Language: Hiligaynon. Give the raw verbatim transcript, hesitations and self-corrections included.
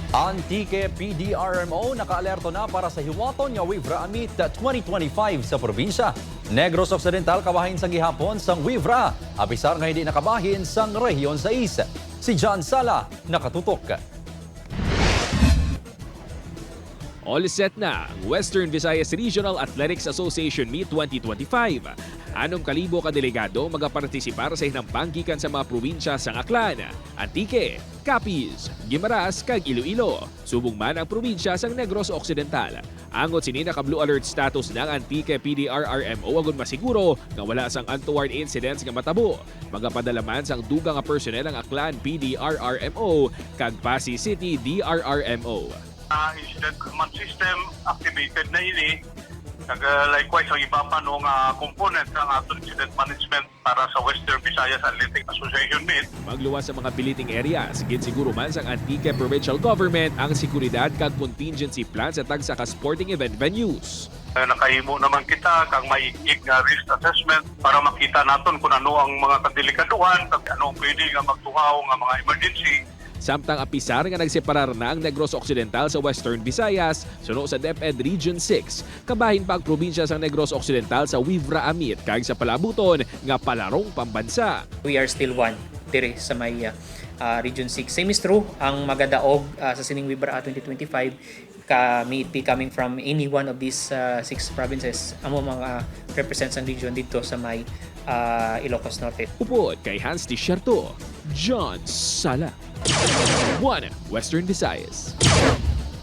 Antique P D R M O nakaalerto na para sa hiwaton nga WVRA Meet twenty twenty-five sa probinsya. Negros Occidental kabahin sang gihapon sang WVRA, apisar nga hindi nakabahin sang Rehiyon sais. Si John Sala nakatutok. All set na ang Western Visayas Regional Athletics Association Meet twenty twenty-five. Anom ka libo ka delegado magapartisipar sa hinampang gikan sa mga probinsya sang Aklan, Antique, Capiz, Guimaras, kag Iloilo, subong man ang probinsya sang Negros Occidental. Angot sini, naka-blue alert status na ang Antique P D R R M O agud masiguro nga wala sang untoward incidents nga matabo. Magapadala man sang dugang nga personnel ang Aklan P D R R M O kag Passi City D R R M O. Ah, incident command system activated na ini. Kag, ah, likewise, ang iba pa, no, nga component sang aton incident management para sa Western Visayas Athletic Association Meet. Magluwas sa mga billeting areas, ginsiguro man sang Antique Provincial Government ang seguridad kag contingency plan sa tagsa ka sporting event venues. Ah, nakahimo naman kita kang maig-ig nga risk assessment para makita naton kung ano ang mga kadelikaduhan kag ano ang pwede nga magtuhaw nga mga emergency. Samtang apisar nga nagseparar na ang Negros Occidental sa Western Visayas, suno sa DepEd Region six, kabahin pa ang probinsya sang Negros Occidental sa WVRA Meet kag sa palabuton nga palarong pambansa. We are still one diri sa may, ah, ah, Region six. Same is true, ang magadaog, ah, sa sining WVRA twenty twenty-five ka, may it be coming from any one of these, ah, six provinces, amo mga represents ang region didto sa may, ah, Ilocos Norte. Upod kay Hans Desierto, John Sala, One Western Visayas.